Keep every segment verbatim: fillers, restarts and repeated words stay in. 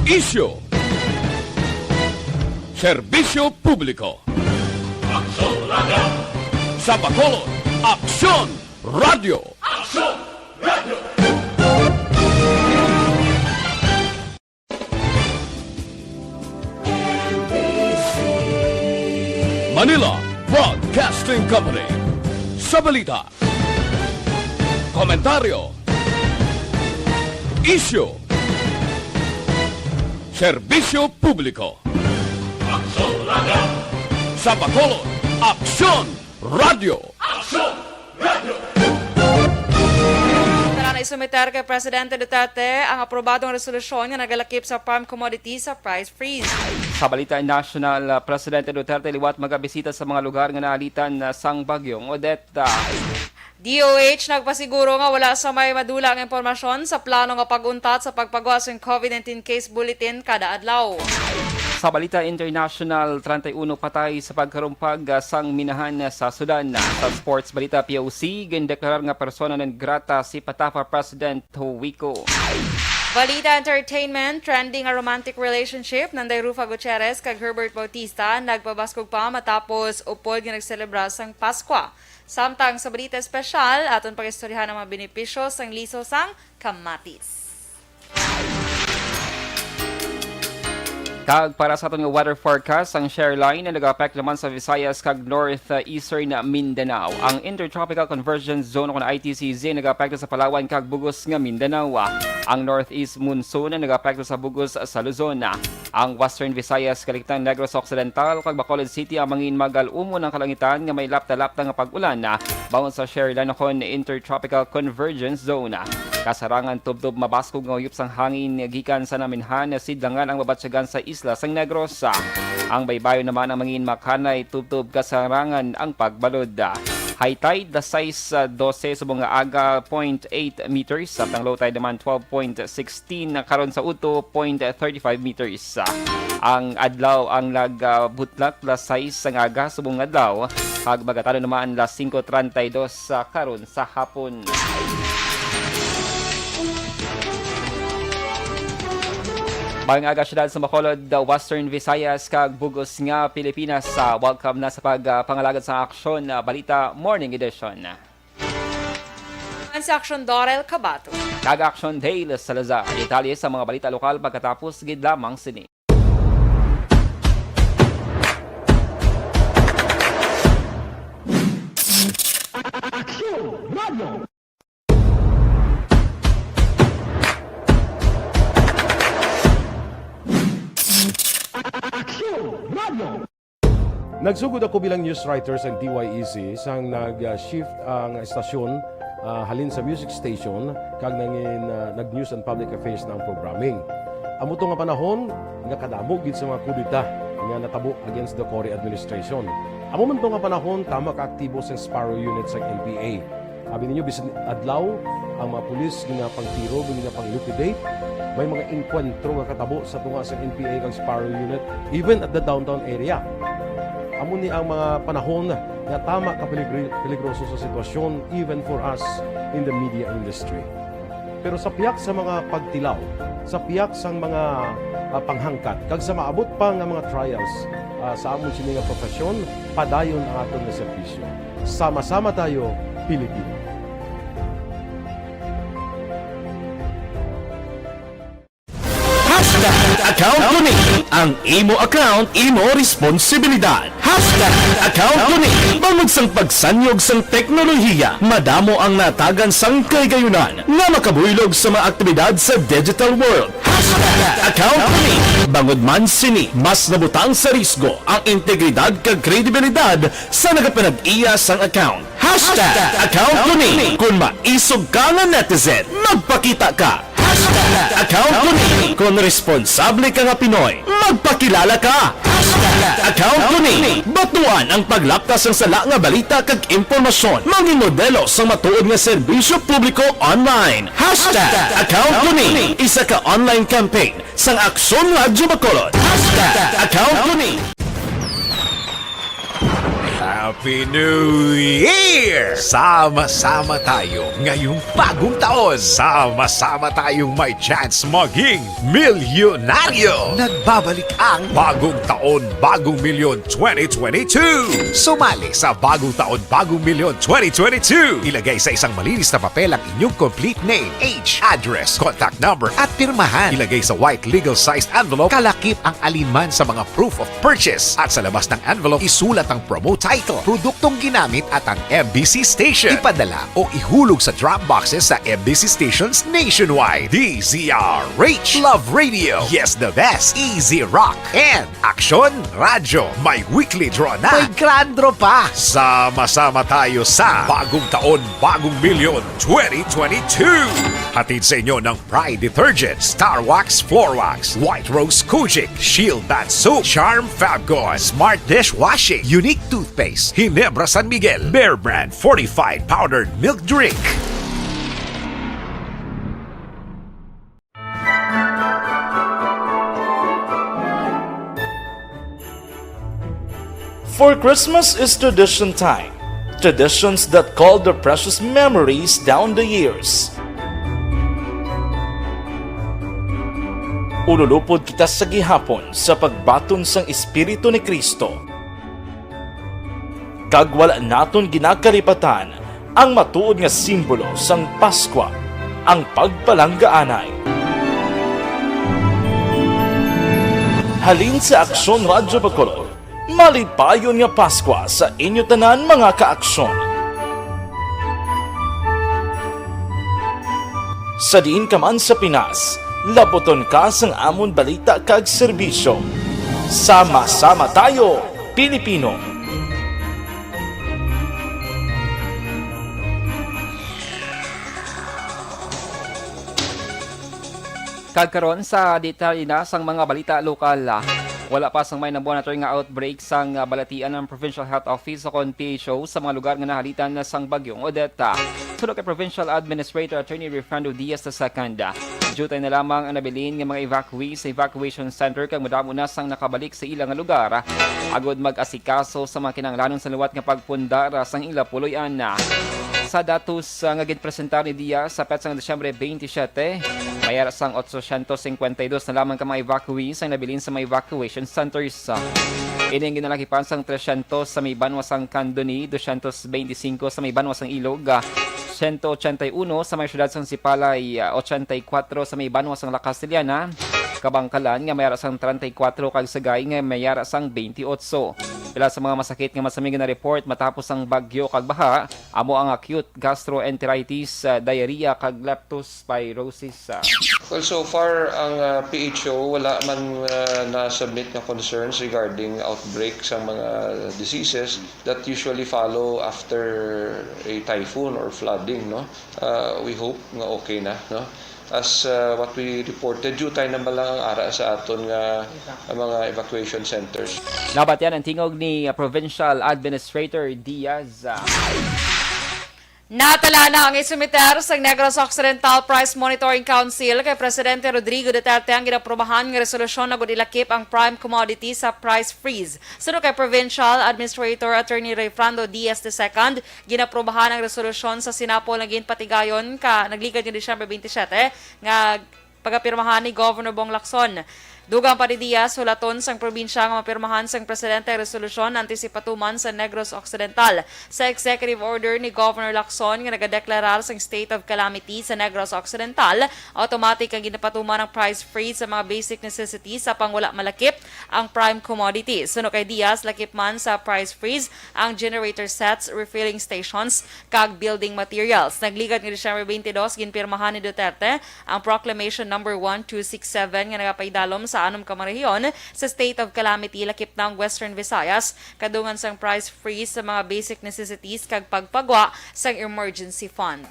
Isyu. Serbisyo publiko. Sa Bacolod, Aksyon Radio. Manila Broadcasting Company. Sa balita, komentaryo, isyu, serbisyo publiko. Sa Bacolod, Aksyon Radio. Tara na isumiter kay Presidente Duterte ang aprobadong resolusyon nga nagalakip sa farm commodity sa price freeze. Sa balita national, uh, Presidente Duterte liwat magabisita sa mga lugar nga naalitan, uh, sang Bagyong Odette. D O H nagpasiguro nga wala sa may madula nga impormasyon sa plano nga pag-untat sa pagpagwa sang COVID nineteen case bulletin kada adlaw. Sa balita international, treinta y uno patay sa pagkarumpag, ah, sang minahan sa Sudan. Sa sports balita, P O C gindeklarar nga persona non grata si Patafa President Huwico. Balita entertainment, trending a romantic relationship nanday Rufa Gutierrez kag Herbert Bautista nagpabaskog pa matapos upod nga nagselebra sang Paskwa. Samtang sa balita espesyal, aton pag-istoryahan ang mga benepisyo sang liso sang kamatis. Kag para sa aton nga weather forecast, ang shear line nga nagaapekto naman sa Visayas kag northeastern Mindanao. Ang Intertropical Convergence Zone o I T C Z nagaapekto sa Palawan kag bug-os nga Mindanao. Ang northeast monsoon nagaapekto sa bug-os sa Luzon. Ang Western Visayas, Calictan, Negros Occidental, kag Bacolod City ang mangin magal-umon ang kalangitan nga may lapta-lapta nga pag-ulan, ah, bangod sa shear line ukon Intertropical Convergence Zone. Kasarangan tubtob mabaskog nga uyop sang hangin gikan sa naminhan, sidlangan ang mabatyagan sa isla sang Negros. Ang baybayon naman ang mangin makanay tubtob kasarangan ang pagbalod. High tide, alas sais dose subong nga aga, point eight meters, samtang low tide naman twelve point sixteen karon sa udto, point thirty-five meters. Ang adlaw ang nagbutlak alas sais sang aga subong nga adlaw, kag magatanom naman alas singko treinta y dos karon sa hapon. Maayong aga, siyudad sa Bacolod, Western Visayas, kag bug-os nga Pilipinas. Ah, welcome na sa pagpangalagad sa Aksyon, ah, Balita Morning Edition. Ang si Aksyon Dorel Cabato. Kag Aksyon Dale Salazar. Detalye sa mga balita lokal pagkatapos gid lamang sini. Aksyon Radio. Aksyon Radio. Nagsugod ako bilang news writer sa D Y E C sang nag-shift ang estasyon, ah, halin sa music station kag nangin, ah, nag-news and public affairs na ang programming. Amo to nga panahon nga kadamo gid sa mga kudeta nga natabo against the Cory administration. Amo man to nga panahon, tama ka aktibo sang Sparrow Unit sang N P A. Abi ninyo, bisan adlaw, ang mga pulis ginapangtiro, ginapang-liquidate. May mga engkwentro nga katabo sa tunga sa N P A kag Sparrow Unit, even at the downtown area. Amo ni ang mga panahon nga tama ka peligri-, peligroso sa sitwasyon, even for us in the media industry. Pero sa pihak sa mga pagtilaw, sa pihak sang mga, ah, panghangkat, kag sa maabot pa nga mga trials, ah, sa amon sini nga profesyon, padayon ang aton nga serbisyo. Sama-sama tayo, Pilipino. Hashtag account ko ni. Ang imo account, imo responsibilidad. Hashtag account ko ni. Bangod sang pagsanyog sang teknolohiya, madamo ang natagan sang kahigayunan nga makabuylog sa mga aktibidad sa digital world. Hashtag account ko ni. Bangod man sini, mas nabutang sa risgo ang integridad kag kredibilidad sa nagapanag-iya sang account. Hashtag account ko ni. Kung maisog ka nga netizen, magpakita ka. Hashtag account ko ni. Kung responsable ka nga Pinoy, magpakilala ka. Hashtag account ko ni. Batuan ang paglapkas sang sala nga balita kag impormasyon. Mangin modelo sang matuod nga serbisyo publiko online. Hashtag account ko ni. Isa ka online campaign sang Aksyon Radyo Bacolod. Hashtag account ko ni. Happy New Year! Sama-sama tayo ngayong bagong taon. Sama-sama tayong may chance maging milyonaryo. Nagbabalik ang Bagong Taon, Bagong Milyon twenty twenty-two. Sumali sa Bagong Taon, Bagong Milyon twenty twenty-two. Ilagay sa isang malinis na papel ang inyong complete name, age, address, contact number, at pirmahan. Ilagay sa white legal-sized envelope, kalakip ang alinman sa mga proof of purchase. At sa labas ng envelope, isulat ang promo title, produktong ginamit, at ang M B C station. Ipadala o ihulog sa drop boxes sa M B C stations nationwide. D Z R H, Love Radio. Yes, the best. Easy Rock. And Aksyon Radyo. May weekly draw na. May grand draw pa. Sama-sama tayo sa Bagong Taon, Bagong Milyon twenty twenty-two. Hatid sa inyo ng Pride Detergent, Star Wax Floor Wax, White Rose Kojic, Shield Bath Soap, Charm Fabcon, Smart Dishwashing, Unique Toothpaste, Ginebra San Miguel, Bear Brand Fortified Powdered Milk Drink. For Christmas is tradition time. Traditions that call the precious memories down the years. Ululupod kita sa gihapon sa pagbaton sang Espiritu ni Cristo. Kag wala naton ginakalipatan ang matuod nga simbolo sang Paskwa, ang pagpalanggaanay. Halin sa Aksyon Radyo Bacolod, malipayon nga Paskwa sa inyo tanan, mga ka-Aksyon. Sa diin ka man sa Pinas, laputon ka sang amon balita kag serbisyo. Sama-sama tayo, Pilipino! Kag karon sa detalye na sang mga balita lokal. Wala pa sang may nabuan na nga outbreak sang, ah, balatian ang Provincial Health Office o kon P H O sa mga lugar nga nahalitan na sang Bagyong Odette. Suno kay Provincial Administrator Attorney Refrando Diaz the second, diutay na lamang ang nabilin nga mga evacuees sa evacuation center kag madamo na sang nakabalik sa ila nga lugar agod mag-asikaso sa mga kinahanglanon sa liwat nga pagpundar sang ila puloy-an. Sa datos, ah, nga ginpresentar ni Diaz, sa petsa nga Disyembre twenty-seven, may ara sang otsosyentos singkwenta y dos na lamang ka mga evacuees ang nabilin sa mga evacuation centers. Ini ang ginalakipan sang tresyentos sa may banwa sang Candoni, dosyentos beintisinko sa may banwa sang Ilog, ah, sento ochenta y uno sa may siyudad sang Sipalay, ah, ochenta y kuwatro sa may banwa sang La Castellana, Kabangkalan nga may ara sang treinta y cuatro kag Sagay nga may ara sang veintiocho. Pila sa mga masakit nga masami nga na-report matapos ang bagyo kag baha amo ang acute gastroenteritis, ah, diarrhea kag leptospirosis, ah. Well, so far, ang, ah, P H O, wala man, ah, na-submit nga concerns regarding outbreak sa mga diseases that usually follow after a typhoon or flooding, no? Ah, we hope nga okay na, no? As, ah, what we reported, diutay na man lang ang ara sa aton nga, ah, mga evacuation centers. Nabatian ang tingog ni, ah, Provincial Administrator Diaz, ah. Natala na ang isumiter sang Negros Occidental Price Monitoring Council kay Presidente Rodrigo Duterte ang ginaprubahan nga resolusyon agud ilakip ang prime commodity sa price freeze. Suno kay Provincial Administrator Attorney Rayfrando Diaz the second, ginaprubahan ang resolusyon sa sinapol nga ginpatigayon ka nagligad nga Disyembre twenty-seven nga pagapirmahan ni Governor Bong Lacson. Dugang pa ni Diaz, hulaton sang probinsya nga mapirmahan sang presidente ang resolusyon antes ipatuman sa Negros Occidental. Sa executive order ni Governor Lacson nga nagadeklarar sang state of calamity sa Negros Occidental, automatic ang ginapatuman ang price freeze sa mga basic necessities sa pang wala malakip ang prime commodities. Suno kay Diaz, lakip man sa price freeze ang generator sets, refilling stations, kag building materials. Nagligad nga Disyembre twenty-two, ginpirmahan ni Duterte ang Proclamation Number one two six seven nga nagapaidalom sa anom ka mga rehiyon sa state of calamity, lakip na ang Western Visayas, kadungan sang price freeze sa mga basic necessities kag pagpagwa sang emergency fund.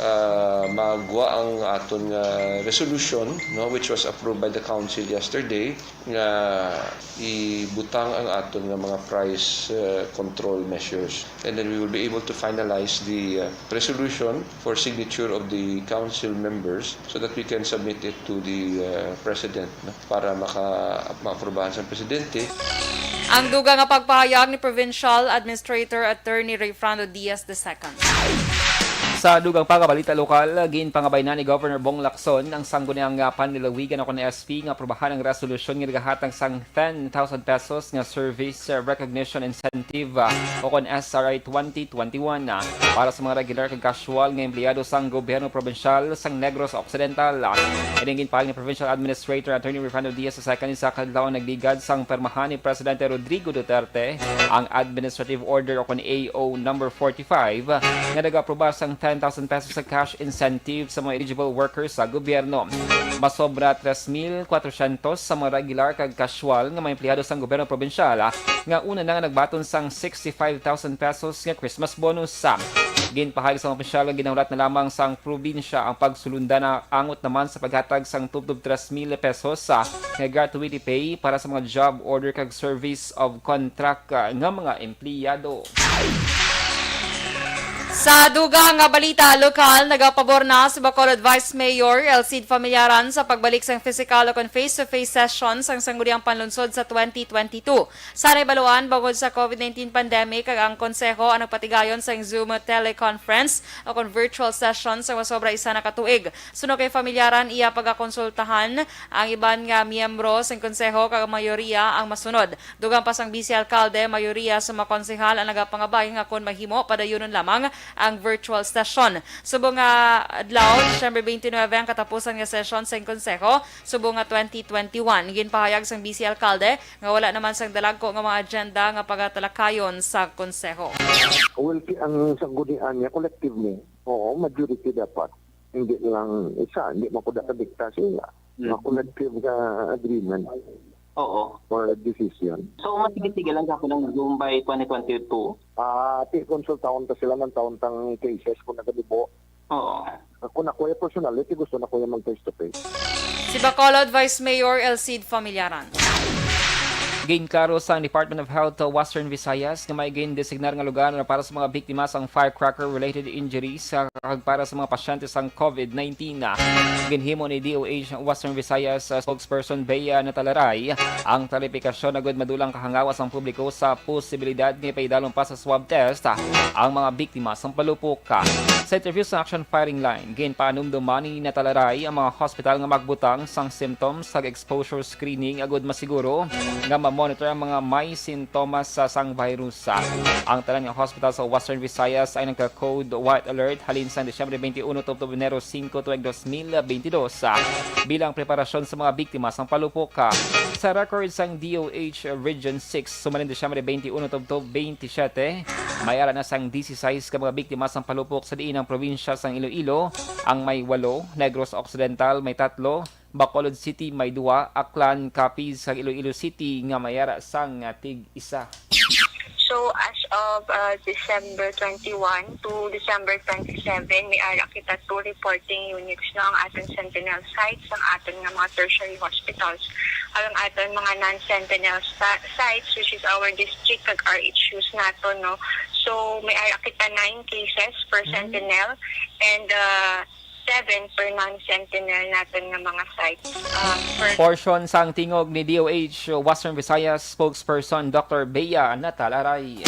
Ah, magwa ang aton nga resolution, no, which was approved by the council yesterday, nga ibutang ang aton nga mga price, uh, control measures. And then we will be able to finalize the, uh, resolution for signature of the council members so that we can submit it to the, uh, president, no, para maka-, maaprubahan sa presidente. Ang dugang nga pagpahayag ni Provincial Administrator Attorney Rayfrando Diaz the second. Sa dugang pa nga balita lokal, ginpangabay na ni Governor Bong Lacson ang Sangguniang, ah, Panlalawigan o kon S P nga aprobahan ang resolusyon nga nagahatag sang ten thousand pesos nga Service Recognition Incentive, ah, o kon S R I twenty twenty-one, ah, para sa mga regular kag casual nga empleyado sang gobyerno probinsyal sang Negros Occidental. Ining ginpahayag ni Provincial Administrator Attorney Rayfrando Diaz the second sa kadlawang nagligad sang permahan ni Presidente Rodrigo Duterte ang Administrative Order o kon A O number forty-five nga nag-aprobar sang ten thousand pesos sa cash incentive sa mga eligible workers sa gobyerno. Masobra tres mil kwatrosyentos sa mga regular kag casual nga mga empleyado sang gobyerno probinsyal, ah, nga una na nga nagbaton sang sixty-five thousand pesos nga Christmas bonus. Ginpahayag sang opisyal nga ginahulat na lamang sang probinsya ang pagsulunda na angot naman sa paghatag sang tubtob tres mil pesos, ah, nga gratuity pay para sa mga job order kag service of contract, ah, nga mga empleyado. Sa dugang nga balita lokal, nagapabor na si Bacolod Vice Mayor Elcid Familiaran sa pagbalik sang physical o kon face-to-face session sang Sangguniang Panlunsod sa twenty twenty-two. Sa naibaluan, bangod sa covid nineteen pandemic, kag ang konseho ang nagpatigayon sang Zoom teleconference o kon virtual session sa masobra isa na ka tuig. Suno kay Familiaran, iya pagakonsultahan ang iban nga miyembro sang konseho kag ang mayoriya ang masunod. Dugang pa sang vice alkalde, mayoriya sa mga konsehal ang nagapangabay nga kon mahimo, padayunon lamang ang virtual session. Subong nga adlaw, Disyembre twenty-nine, ang katapusan nga session sang konseho, subong nga twenty twenty-one. Ginpahayag sang vice alkalde nga wala naman sang dalagko nga mga agenda nga pagatalakayon sa konseho. Well, ki-, ang sanggunian niya, collective ni. Oo, majority dapat. Hindi lang isa, hindi man ko nakadikta sa ila. Mm. Mga collective nga agreement Oo. or decision. So, masigit-sigit lang gihapon ang Zoom by twenty twenty-two? Ah, ti konsultahon ta sila man taon tang cases kung nagalibo. Oo. Kung ako ay personal, ti gusto na ko yung mag face to face. Si Bacolod Vice Mayor Elcid Familiaran. Ginklaro sang Department of Health sa Western Visayas nga may gindesignar nga lugar para sa mga biktima sang firecracker-related injuries, ah, kag para sa mga pasyente sang covid nineteen. Ginhimo ni D O H Western Visayas, ah, spokesperson Bea Natalaray ang klarifikasyon agud madulang kahangawa sang publiko sa posibilidad nga ipaidalom pa sa swab test, ah, ang mga biktima sang palupok. Sa interview sa Action Firing Line, ginpaanumdum man ni Natalaray ang mga hospital nga magbutang sang symptoms kag exposure screening agud masiguro nga ma-monitor ang mga may sintomas sa sang virus. Ang tanan nga hospital sa Western Visayas ay nagka-code white alert halin sang Disyembre twenty-one tubtob Enero singko tuig dos mil bentidós, bilang preparasyon sa mga biktima sang palupok. Sa record sang D O H Region six, sumalin Disyembre twenty-one tubtob twenty-seven, may ara na sang disisais ka mga biktima sang palupok sa diin ang probinsya sang Iloilo ang may walo, Negros Occidental may tatlo, Bacolod City may duwa, Aklan, Capiz, kag Iloilo City nga may ara sang, ah, tig-isa. So, as of, uh, December twenty-one to December twenty-seven, may ara kita two reporting units, no, ang aton sentinel sites, ang aton nga mga tertiary hospitals, ang aton mga non-sentinel sta-, sites, which is our district kag R H Us nato, no. So, may ara kita nine cases per Mm. sentinel and, uh, seven per non-sentinel naton nga mga sites. Ah, per Portion sang tingog ni D O H Western Visayas spokesperson Doctor Bea Natalaray.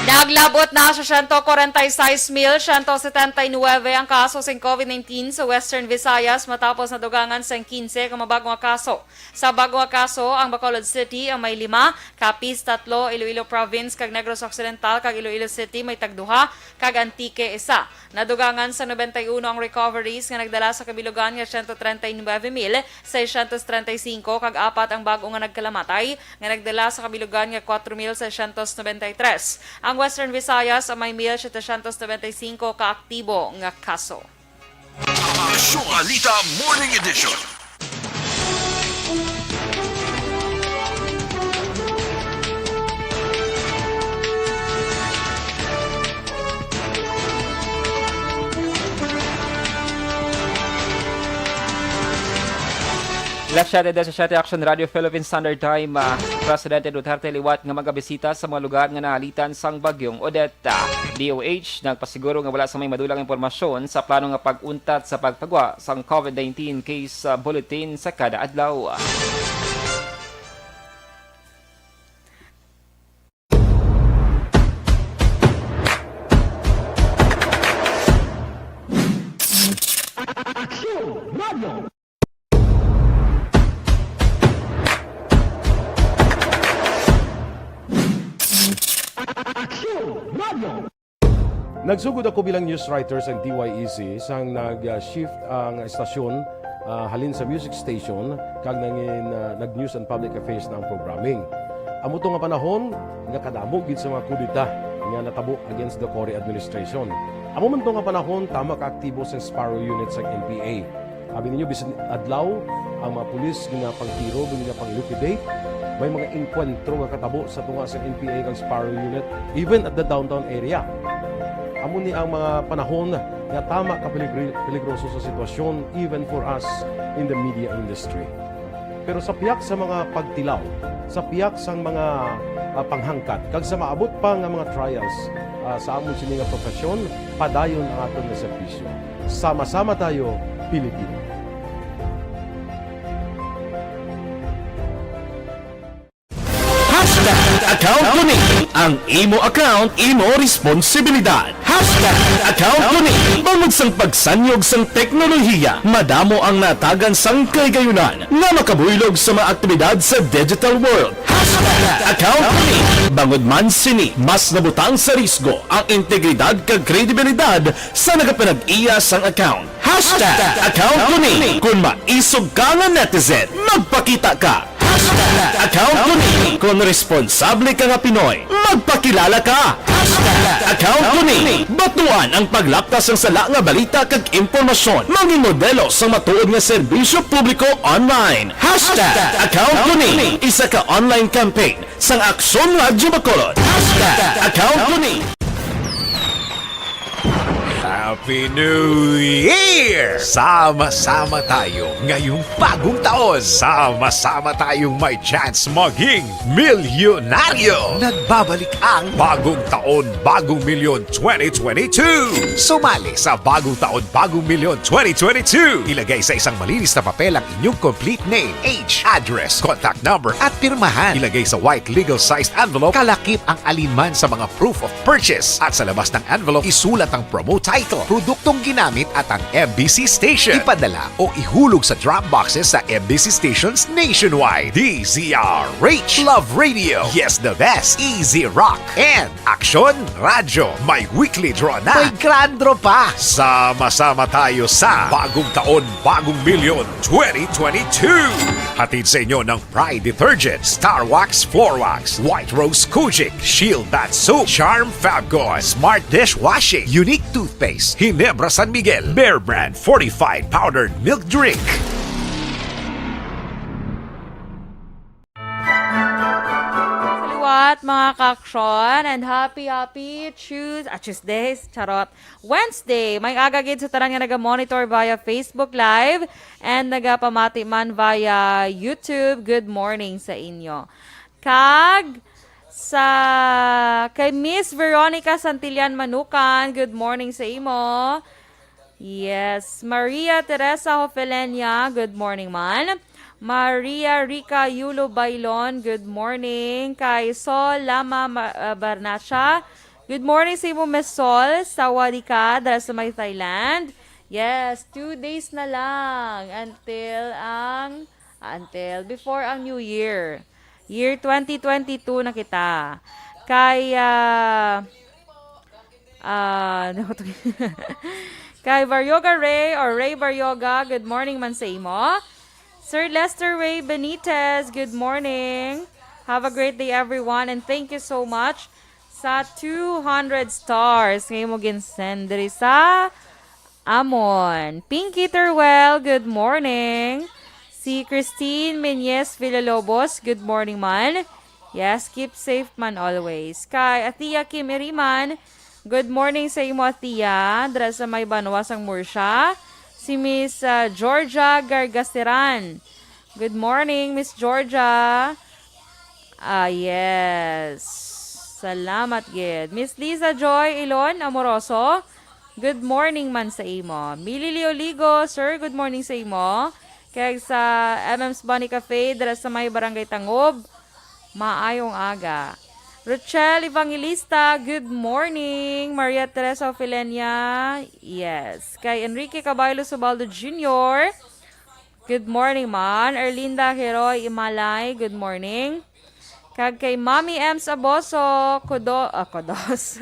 Naglabot na sa siyento kwarenta y seis mil siyento setenta y nuebe ang kaso sing covid nineteen sa Western Visayas matapos nadugangan sang kinse ka mga bag-o nga kaso. Sa bag-o nga kaso, ang Bacolod City ang may lima, Capiz tatlo, Iloilo Province kag Negros Occidental kag Iloilo City may tagduha, kag Antique isa. Nadugangan sa nobenta y uno ang recoveries nga nagdala sa kabilugan nga siyento treinta y nuebe mil seiscientos treinta y cinco kag apat ang bag-o nga nagkalamatay nga nagdala sa kabilugan nga kuwatro mil seiscientos nobenta y tres. Ang Western Visayas may mil setecientos nobenta y cinco ka aktibo nga kaso. Aksyon Balita Morning Edition. Alas siyete disisiyete, Action Radio Philippine Standard Time, ah, Presidente Duterte liwat nga magabisita sa mga lugar nga naalitan sang Bagyong Odette. D O H nagpasiguro nga wala sa may madulang impormasyon sa plano nga pag-untat sa pagpagwa sang covid nineteen case, ah, bulletin sa kada adlaw. Nagsugod ako bilang news writer sa D Y E C sang nag-shift ang estasyon, ah, halin sa music station kag nangin, ah, nag-news and public affairs na ang programming. Amo to nga panahon nga kadamo gid sa mga kudeta nga natabo against the Cory administration. Amo man to nga panahon tama ka aktibo sang Sparrow Unit sang N P A. Abi ninyo, bisan adlaw, ang mga pulis ginapangtiro, ginapang-liquidate. May mga engkwentro nga katabo sa tunga sa N P A kag Sparrow Unit, even at the downtown area. Amo ni ang mga panahon nga tama ka peligri-, peligroso sa sitwasyon, even for us in the media industry. Pero sa pihak sa mga pagtilaw, sa pihak sang mga, ah, panghangkat, kag sa maabot pa nga mga trials, ah, sa amon sini nga profesyon, padayon ang aton nga serbisyo. Sama-sama tayo, Pilipino. Hashtag account ko ni. Ang imo account, imo responsibilidad. Hashtag account ko ni. Bangod sang pagsanyog sang teknolohiya, madamo ang natagan sang kahigayunan nga makabuylog sa mga aktibidad sa digital world. Hashtag account ko ni. Bangod man sini, mas nabutang sa risgo ang integridad kag kredibilidad sa nagapanag-iya sang account. Hashtag account ko ni. Kung maisog ka nga netizen, magpakita ka. Hashtag account ko ni. Kung responsable ka nga Pinoy, magpakilala ka. Hashtag account ko ni. Batuan ang paglaptas sang sala nga balita kag impormasyon. Maging modelo sang matuod nga serbisyo publiko online. Hashtag account ko ni. Isa ka online campaign sang Aksyon Radyo Bacolod. Hashtag account ko ni. Happy New Year! Sama-sama tayo ngayong bagong taon. Sama-sama tayong may chance maging milyonaryo. Nagbabalik ang Bagong Taon, Bagong Milyon twenty twenty-two. Sumali sa Bagong Taon, Bagong Milyon twenty twenty-two. Ilagay sa isang malinis na papel ang inyong complete name, age, address, contact number, at pirmahan. Ilagay sa white legal-sized envelope, kalakip ang alinman sa mga proof of purchase. At sa labas ng envelope, isulat ang promo title, produktong ginamit at ang M B C station. Ipadala o ihulog sa drop boxes sa M B C stations nationwide. D Z R H, Love Radio, Yes the Best, Easy Rock, and Aksyon Radyo. May weekly draw na. May grand draw pa. Sama-sama tayo sa Bagong Taon, Bagong Milyon twenty twenty-two. Hatid sa inyo ng Pride Detergent, Star Wax, Floor Wax, White Rose Kojic, Shield Bath Soap, Charm Fabcon, Smart Dishwashing, Unique Toothpaste, Ginebra San Miguel, Bear Brand Fortified Powdered Milk Drink. Sa liwat, mga kaaksyon, and happy, happy Tues-, ah, Tuesdays, charot, Wednesday. May aga gid sa tanan nga naga-monitor via Facebook Live and nagapamati man via YouTube. Good morning sa inyo. Kag sa kay Miss Veronica Santillan Manukan, good morning sa imo. Yes, Maria Teresa Hofelenia, good morning man. Maria Rica Yulo Bailon, good morning. Kay Sol Lama Ma- uh, Barnacha, good morning sa imo, Miss Sol. Sawadee ka, dara sa may Thailand. Yes, two days na lang until ang until before ang New Year. Year twenty twenty-two na kita. Kay ah, Ah, kay Baryoga Ray or Ray Baryoga, good morning man sa imo. Sir Lester Ray Benitez, good morning. Have a great day, everyone, and thank you so much sa two hundred stars nga imo ginsend diri sa amon. Pinky Terwell, good morning. Si Christine Menyes Villalobos, good morning man. Yes, keep safe man always. Kay Athea Kim Iriman, good morning sa imo, Athea, dira sa may banwa sang Murcia. Si Miss ah, Georgia Gargasteran, good morning, Miss Georgia. Ah, yes. Salamat gid. Miss Liza Joy Ilon Amoroso, good morning man sa imo. Mili Leoligo, sir, good morning sa imo. Kag sa M M's Bunny Cafe, dira sa may Barangay Tangob, maayong aga. Rochelle Evangelista, good morning. Maria Teresa Ofelenia, yes. Kay Enrique Caballo Subaldo Junior, good morning man. Erlinda Heroy Imalay, good morning. Kag kay Mami Ems Aboso, kudo-, ah, kudos.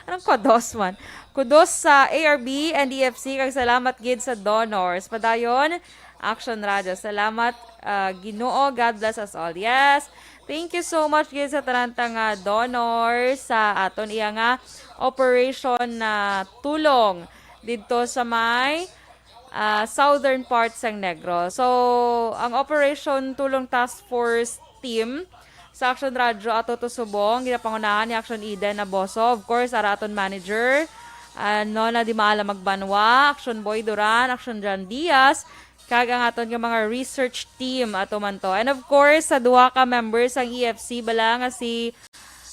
Anong kudos man? Kudos sa A R B and E F C, kag salamat gid sa donors. Padayon, Action Radio. Salamat, ah, Ginoo. God bless us all. Yes. Thank you so much gid sa tanan ta nga donors sa aton iya nga operation na tulong didto sa may, ah, southern part sang Negros. So, ang Operation Tulong Task Force team sa Action Radio ato to subong, ginapangunahan ni Action Eden Aboso, of course, ara aton manager, ah, Nona Di Maala Magbanwa, Action Boy Duran, Action John Diaz, kag ang aton nga mga research team ato man to. And of course, sa duha ka members sang E F C bala nga si,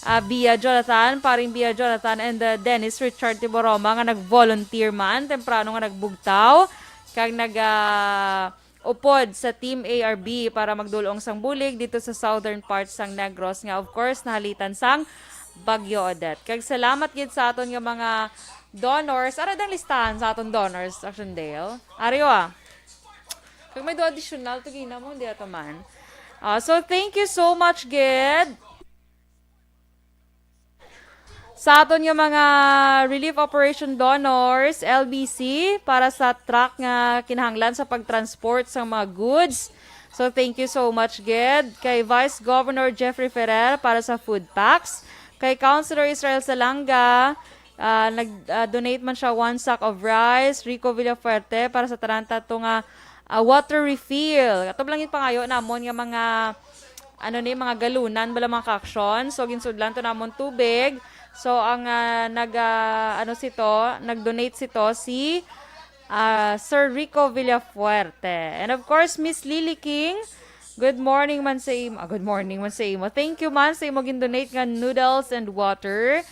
ah, Bia Jonathan, paring Bia Jonathan, and, ah, Dennis Richard Tiboroma nga nag-volunteer man, temprano nga nagbugtaw, kag nag, ah, upod sa Team A R B para magdul-ong sang bulig dito sa southern part sang Negros nga, of course, nahalitan sang Bagyo Odette. Kag salamat gid sa aton nga mga donors. Ara dang listahan sa aton donors, Action Dale. Ari, ah. Kag may do additional to gina mo, di ato man. Ah, so, thank you so much gid sa aton nga mga relief operation donors, L B C, para sa truck nga kinahanglan sa pag-transport sa mga goods. So, thank you so much gid kay Vice Governor Jeffrey Ferrer para sa food packs, kay Councilor Israel Salanga, ah, nag, ah, donate man siya one sack of rice, Rico Villafuerte para sa tanan tato nga, ah, water refill. Ato lang yung pangayo namon nga mga, ano ni, mga galunan bala, mga ka-action. So, ginsudlan to namon tubig. So, ang, ah, nag, ah, ano sito, nag-donate sito si, ah, Sir Rico Villafuerte. And of course, Miss Lily King, good morning man sa imo. Ah, good morning man sa imo. Thank you man sa imo gin-donate nga noodles and water.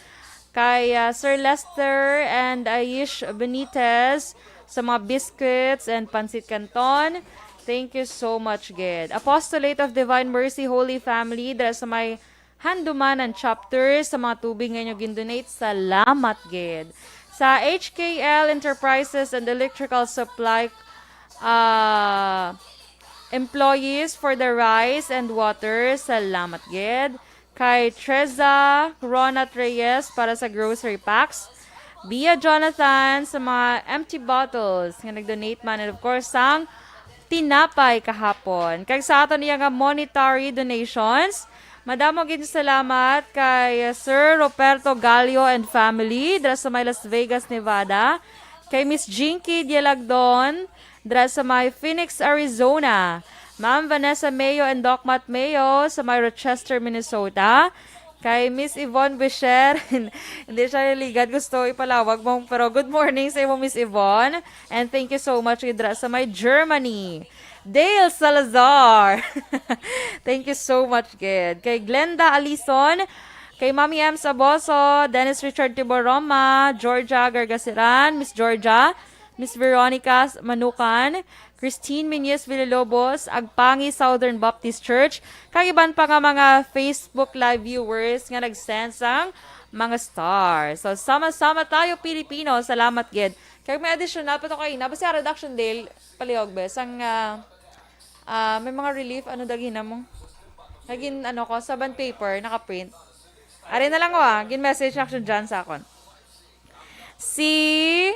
Kay, ah, Sir Lester and Aish Benitez sa mga biscuits and pancit canton. Thank you so much gid. Apostolate of Divine Mercy Holy Family, dira sa may Handumanan Chapter, sa mga tubig nga inyo gin-donate. Salamat gid. Sa H K L Enterprises and Electrical Supply, ah, employees for the rice and water. Salamat gid. Kay Treza Ronat Reyes para sa grocery packs. Bia Jonathan sa mga empty bottles nga nag-donate man. And of course, sang tinapay kahapon. Kag sa aton iya nga monetary donations, madamo gid salamat kay Sir Roberto Gallo and family dira sa may Las Vegas, Nevada. Kay Miss Jinky Dialagdon dira sa may Phoenix, Arizona. Ma'am Vanessa Mayo and Doc Matt Mayo sa may Rochester, Minnesota. Kay Miss Yvonne Buisher, hindi siya naligan, gusto ipalawag mo. Pero good morning sa imo, Miss Yvonne. And thank you so much gid dira sa may Germany. Dale Salazar. Thank you so much gid. Kay Glenda Alison, kay Mami M Saboso, Dennis Richard Tiboroma, Georgia Gargasiran, Miss Georgia, Miss Veronica Manukan, Christine Miñez Villalobos, Agpangi Southern Baptist Church, kag iban pa nga mga Facebook Live viewers nga nag-send sang mga stars. So, sama-sama tayo, Pilipino. Salamat gid. Kag may additional pa to kay na. Basta reduction, Dale, palihog, be. Sang, ah, ah, may mga relief, ano, dagina mo? Naging, ano ko, sa bond paper, nakaprint. Ari na lang ko, ah. Gin-message na action dyan sa akon. Si,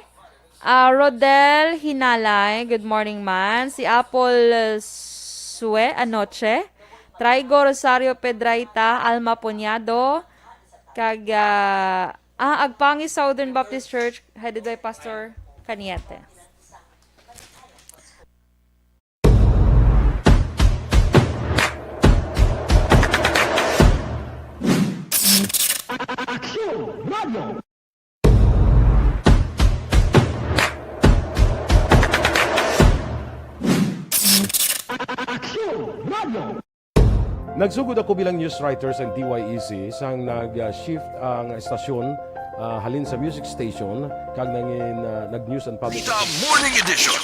ah, Rodel Hinalay, good morning man. Si Apple Sue Anoche, Traigo Rosario Pedraita, Alma Puñado, kag, ah, ah, Agpangi Southern Baptist Church, headed by Pastor Cañete. Aksyon Radio. Aksyon Radio. Nagsugod ako bilang news writer sa D Y E C sang nag-shift ang estasyon, ah, halin sa music station kag nangin, ah, nag-news and public. The Morning Edition.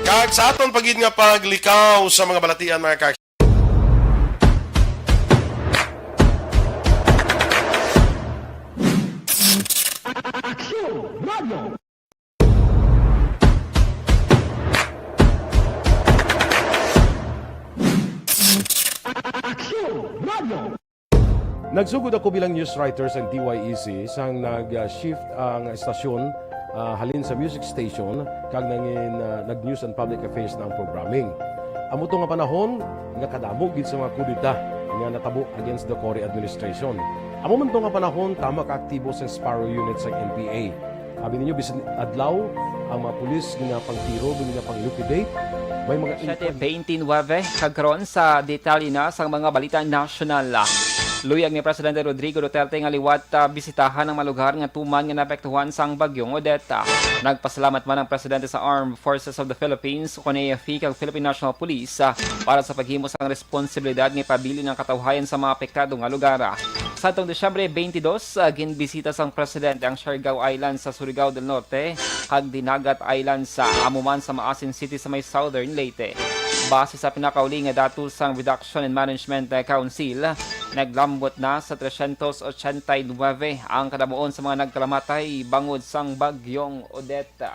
Kag sa aton pa gid nga paglikaw sa mga balatian, mga ka- Aksyon Radio. Nagsugod ako bilang news writer sa D Y E C sang nag-shift ang estasyon, ah, halin sa music station kag nangin, ah, nag-news and public affairs na ang programming. Amo to nga panahon nga kadamo gid sa mga kudeta nga natabo against the Cory administration. Amo man to nga panahon tama ka aktibo sang Sparrow Unit sang N P A. Abi ninyo, bisan adlaw, ang mga pulis ginapangtiro, ginapang-liquidate. May mga Siyete beintinuwebe, kag karon sa detalye na sang mga balita nasyonal. Luyag ni Presidente Rodrigo Duterte nga liwat, ah, bisitahan ang mga lugar nga tuman nga naapektuhan sang Bagyong Odette. Nagpasalamat man ang Presidente sa Armed Forces of the Philippines, kon A F P, kag Philippine National Police, ah, para sa paghimo sang responsibilidad nga ipabilin ang katawhayan sa mga apektado nga lugar. Sa atong Disyembre twenty-two, ah, ginbisita sang Presidente ang Siargao Island sa Surigao del Norte kag Dinagat Island sa amo man sa Maasin City sa may Southern Leyte. Base sa pinakauli nga datos sang Reduction and Management, ah, Council, naglambot na sa tresyentos ochenta y nuwebe ang kadamuon sa mga nagkalamatay bangod sang Bagyong Odette.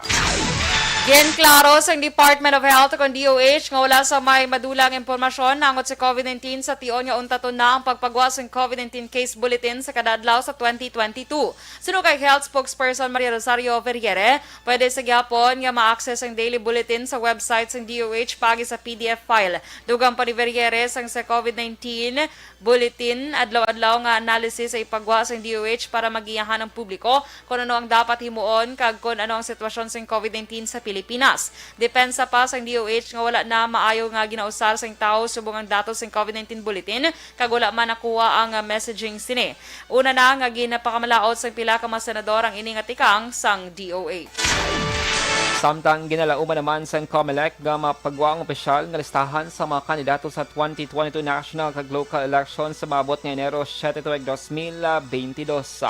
Ginklaro sang Department of Health kon D O H nga wala sa may madulang impormasyon naangot sa COVID nineteen sa tion nga untaton na ang pagpagwa sang COVID nineteen case bulletin sa kada adlaw sa twenty twenty-two. Suno kay Health Spokesperson Maria Rosario Vergere, pwede sa gihapon nga ma-access ang daily bulletin sa website sang D O H paagi sa P D F file. Dugang pa ni Vergere, sang sa COVID nineteen bulletin, adlaw-adlaw nga analysis sa ipagwa sang D O H para magiyahan ang publiko kon ano ang dapat himuon kag kon ano ang sitwasyon sang COVID nineteen sa Pilipinas. Depensa pa sang D O H nga wala na maayo nga ginausar sang tawo subong ang datos sang COVID nineteen bulletin kag wala man nakuha ang, ah, messaging sini. Una na nga ginapakamalaot sang pila ka mga senador ang ini nga tikang sang D O H. Samtang ginalauman naman sang Comelec nga mapagwa ang opisyal nga listahan sa mga kandidato sa twenty twenty-two national kag local elections sa maabot nga Enero siete tuig dos mil beintidos.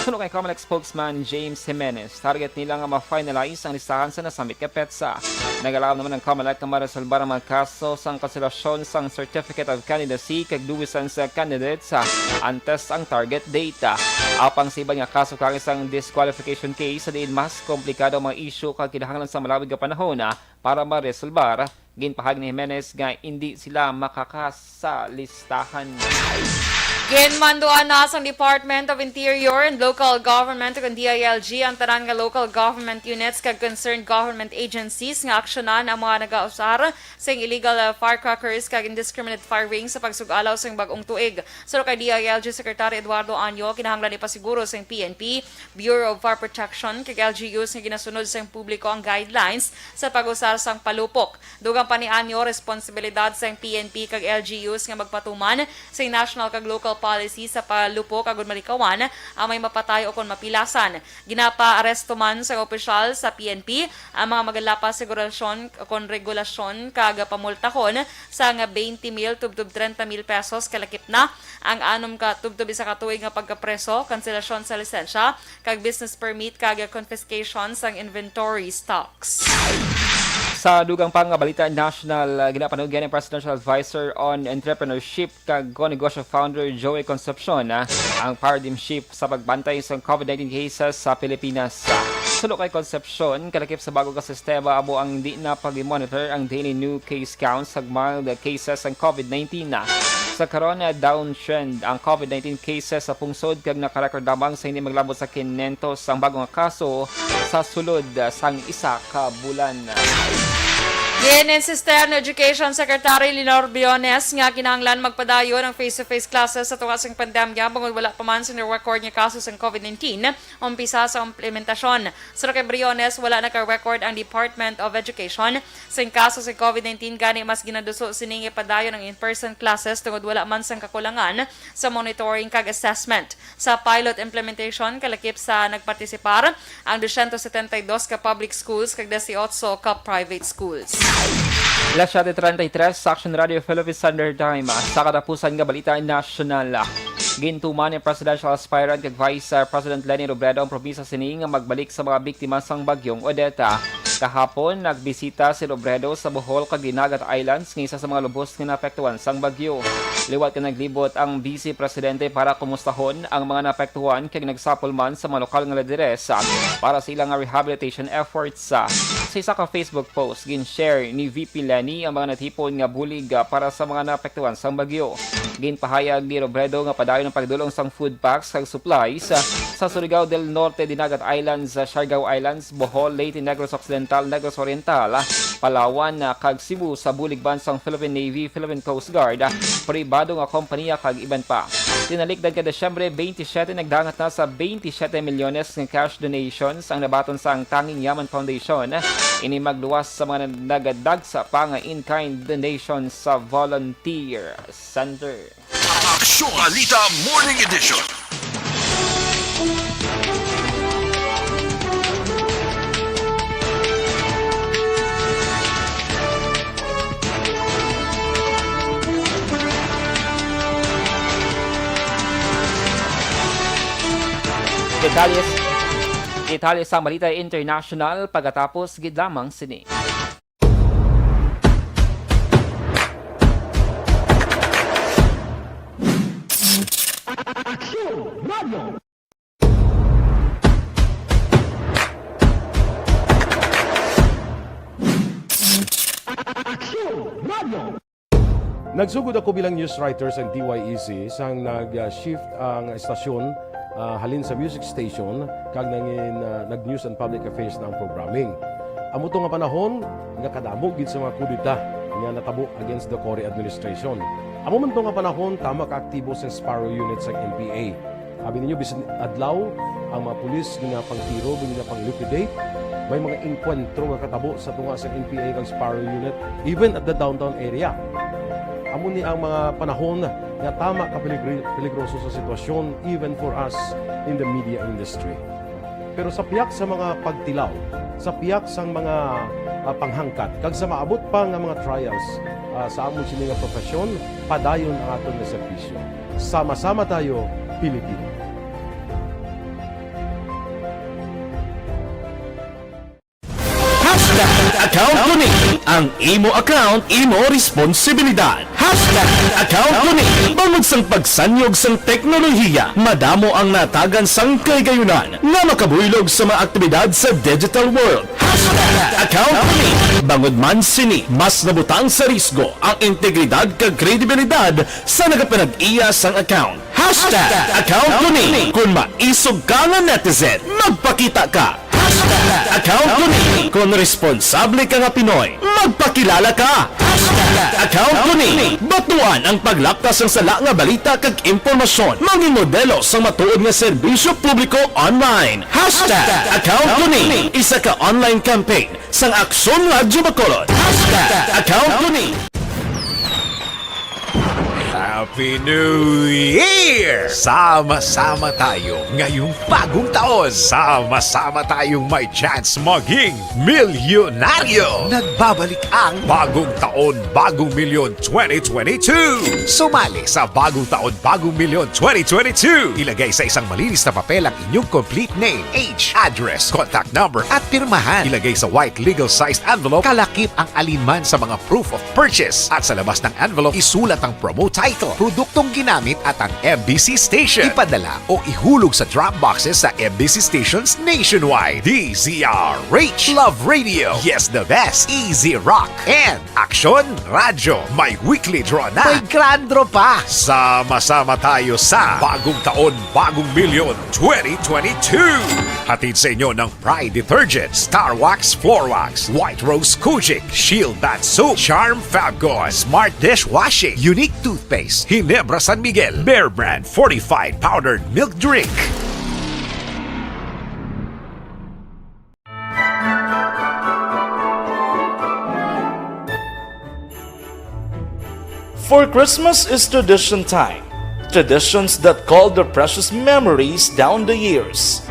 Suno kay Comelec spokesman James Jimenez, target nila nga ma-finalize ang listahan sa nasambit nga petsa. Nagalaom naman ang Comelec nga maresolbar ang mga kaso sang kanselasyon sang Certificate of Candidacy kag Nuisance Candidates antes ang target date. Apang sa iban nga kaso kaangay sang disqualification case, diin mas komplikado ang mga isyu kag kinahanglan sa malawig nga panahon para maresolbar, ginpahayag ni Jimenez nga indi sila makaka- sa listahan. Ginmanduan na sang Department of Interior and Local Government, kon D I L G, ang tanan nga local government units kag concerned government agencies nga aksyonan ang mga nagausar sing illegal, uh, firecrackers kag indiscriminate firing sa pagsug-alaw sing bag-ong tuig. Suno kay D I L G Secretary Eduardo Anyo, kinahanglan ipasiguro sing P N P, Bureau of Fire Protection, kag L G Us nga ginasunod sang publiko ang guidelines sa pag-usar sang palupok. Dugang pa ni Anyo, responsibilidad sang P N P kag L G Us nga magpatuman sing national kag local policy sa palupok agud malikawan ang may mapatay o kon mapilasan. Ginapaaresto man sang opisyal sa P N P ang mga magalapas sa regulasyon, kon regulasyon kag pamultahon sang twenty mil tubtob treinta mil pesos kalakip na ang anom ka tubtob isa ka tuig nga pagkapreso, kanselasyon sa lisensya, kag business permit kag confiscation sang inventory stocks. Sa dugang pa nga balita nasyonal, ah, ginapanugyan ni Presidential Advisor on Entrepreneurship kag Konegosyo Founder Joey Concepcion, ah, ang paradigm shift sa pagbantay sa COVID nineteen cases sa Pilipinas. Suno kay Concepcion, kalakip sa bago ka sistema amo ang di na pag-monitor ang daily new case counts kag mild cases sang COVID nineteen. Sa karon, ah, downtrend ang COVID nineteen cases sa pungsod kag nakarecord lamang sa hindi maglabot sa kinentos ang bago nga kaso sa sulod, ah, sang isa ka bulan. Gin-insistir ni Education Secretary Lenore Briones nga kinahanglan magpadayon ang face-to-face classes sa tunga sang pandemya bangod wala pa man sing record nga kaso sang COVID nineteen umpisa sa implementasyon. Suno kay Briones, wala naka-record ang Department of Education sing kaso sa COVID nineteen, gani mas ginaduso sini nga ipadayon ang in-person classes tungod wala man sang kakulangan sa monitoring kag assessment. Sa pilot implementation, kalakip sa nagpartisipar ang dosyentos setenta y dos ka public schools kag dieciocho ka private schools. Las siete treinta y tres, sa Action Radio Philippine Standard Time. Sa katapusan nga balita nasyonal, gintuman ni presidential aspirant kag Vice, uh, President Leni Robredo ang promisa sini nga magbalik sa mga biktima sang Bagyong Odette. Kahapon, nagbisita si Robredo sa Bohol kag Dinagat Islands nga isa sa mga lubos nga naapektuhan sang bagyo. Liwat nga naglibot ang Vice Presidente para kumustahon ang mga naapektuhan kag nagsapol man sa mga lokal nga lideres para sa ila nga rehabilitation efforts. Sa isa ka Facebook post, gin-share ni V P Leni ang mga natipon nga bulig, ah, para sa mga naapektuhan sang bagyo. Ginpahayag ni Robredo nga padayon ang pagdul-ong sang food packs kag supplies, ah, sa Surigao del Norte, Dinagat Islands, ah, Siargao Islands, Bohol, Leyte, Negros Occidental, Negros Oriental, ah, Palawan, ah, kag Cebu sa bulig man sang Philippine Navy, Philippine Coast Guard, ah, pribado nga kompanya kag iban pa. Tinalikdan ka Disyembre twenty-seven, nagdangat na sa twenty-seven milyones nga cash donations ang nabaton sang Tanging Yaman Foundation. Ini magluwas sa mga nag-, nagadagsa pa nga in-kind donations sa Volunteer Center. Aksyon Balita Morning Edition. Detalye, detalye sa balita international pagkatapos gid lamang sini. Aksyon Radio. Aksyon Radio. Nagsugod ako bilang news writer sa D Y E C sang nag-shift ang estasyon, ah, halin sa music station kag nangin, ah, nag-news and public affairs na ang programming. Amo to nga panahon nga kadamo gid sa mga kudeta nga natabo against the Cory administration. Amo man to nga panahon tama ka aktibo sa Sparrow Unit sa N P A. Abi ninyo, bisan adlaw, ang mga pulis ginapangtiro, ginapang-liquidate. May mga engkwentro nga katabo sa tunga sa N P A kag Sparrow Unit, even at the downtown area. Amo ni ang mga panahon nga tama ka peligri-, peligroso sa sitwasyon, even for us in the media industry. Pero sa piyak sa mga pagtilaw, sa piyak sang mga, ah, panghangkat, kag sa maabot pa nga mga trials, ah, sa amon sini nga profesyon, padayon ang aton nga serbisyo. Sama-sama tayo, Pilipino. Hashtag Account Ko Ni. Ang imo account, imo responsibilidad. Hashtag Account Ko Ni. Bangod sang pagsanyog sang teknolohiya, madamo ang natagan sang kahigayunan nga makabuylog sa mga aktibidad sa digital world. Hashtag Account Ko Ni. Bangod man sini, mas nabutang sa risgo ang integridad kag kredibilidad sa nagapanag-iya sang account. Hashtag Account Ko Ni. Kung maisog ka nga netizen, magpakita ka. Hashtag Account Ko Ni. Kung responsable ka nga Pinoy, magpakilala ka. Hashtag Account Ko Ni. Batuan ang paglapta sang sala nga balita kag impormasyon. Maging modelo sang matuod nga serbisyo publiko online. Hashtag Account Ko Ni. Isa ka online campaign sang Aksyon Radyo Bacolod. Hashtag Account Ko Ni. Happy New Year! Sama-sama tayo ngayong bagong taon. Sama-sama tayong may chance maging milyonaryo. Nagbabalik ang Bagong Taon, Bagong Milyon twenty twenty-two. Sumali sa Bagong Taon, Bagong Milyon twenty twenty-two. Ilagay sa isang malinis na papel ang inyong complete name, age, address, contact number, at pirmahan. Ilagay sa white legal-sized envelope, kalakip ang alinman sa mga proof of purchase. At sa labas ng envelope, isulat ang promo title, produktong ginamit, at ang M B C station. Ipadala o ihulog sa drop boxes sa M B C stations nationwide. D Z R H, Love Radio, Yes the Best, Easy Rock, and Aksyon Radyo. May weekly draw na. May grand draw pa. Sama-sama tayo sa Bagong Taon, Bagong Milyon twenty twenty-two. Hatid sa inyo ng Pride Detergent, Star Wax Floor Wax, White Rose Kojic, Shield Bath Soap, Charm Fabcon, Smart Dishwashing, Unique Toothpaste, Ginebra San Miguel, Bear Brand Fortified Powdered Milk Drink. For Christmas is tradition time. Traditions that call their precious memories down the years.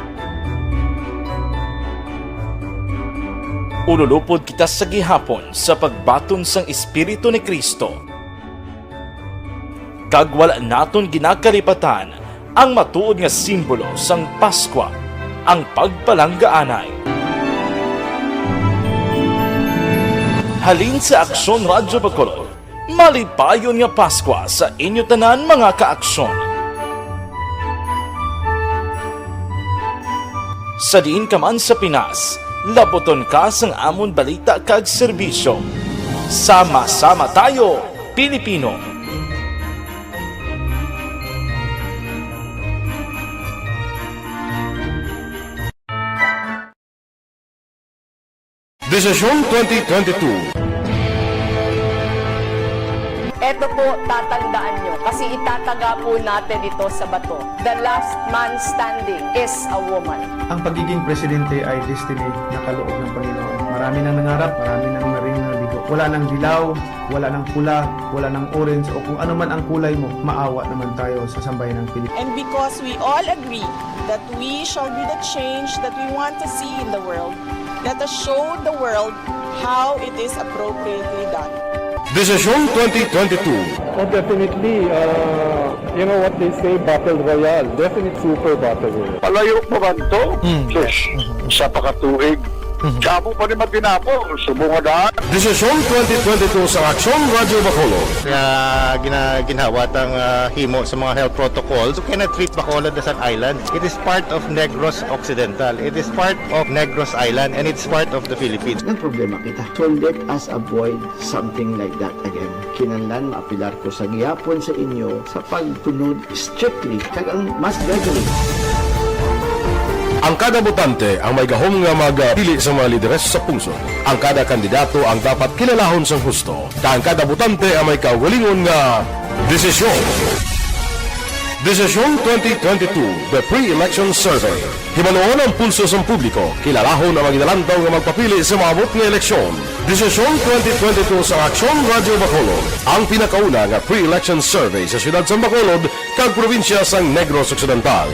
Ululupod kita sa gihapon sa pagbaton sang Espiritu ni Cristo. Kag wala naton ginakalipatan ang matuod nga simbolo sang Paskwa, ang pagpalanggaanay. Halin sa Aksyon Radyo Bacolod, Malipayon nga Paskwa sa inyo tanan, mga kaaksyon. Sa diin ka man sa Pinas, labuton ka sang amon balita kag serbisyo. Sama-sama tayo, Pilipino! Desisyon twenty twenty-two. Eto po, tatandaan nyo, kasi itataga po natin ito sa bato. The last man standing is a woman. Ang pagiging presidente ay destiny na kaloob ng Panginoon. Marami nang nangarap, marami nang naring nabigo. Wala nang dilaw, wala nang pula, wala nang orange, o kung ano man ang kulay mo, maawa naman tayo sa sambayan ng Pilipinas. And because we all agree that we shall be the change that we want to see in the world, let us show the world how it is appropriately done. Desisyon twenty twenty-two. Oh, definitely, uh, you know what they say, battle royale. Definite super battle royale. Palayo pa man to? Mm. Sus, isa pa ka tuig. Mhm. Damo pa ni matinapon, subong nga daan. Desisyon twenty twenty-two sa Aksyon Radyo Bacolod. Nga gina-, ginhawa tang, ah, himo sa mga health protocols, you cannot treat Bacolod as an island. It is part of Negros Occidental. It is part of Negros Island, and it's part of the Philippines. Ang problema kita, so let us avoid something like that again. Kinahanglan maapelar ko sa gihapon sa inyo sa pagsunod strictly kag ang mas gradually. Ang kada botante ang may gahom nga magpili sa mga lideres sa pungsod. Ang kada kandidato ang dapat kilalahon sang husto, kag ang kada botante ang may kaugalingon nga desisyon. Desisyon twenty twenty-two, The Pre-Election Survey. Hibaluon ang pulso sang publiko, kilalahon ang mga ginalantaw nga magpapili sa maabot nga eleksyon. Desisyon twenty twenty-two sa Aksyon Radyo Bacolod, ang pinakauna nga pre-election survey sa siyudad sang Bacolod kag probinsya sang Negros Occidental.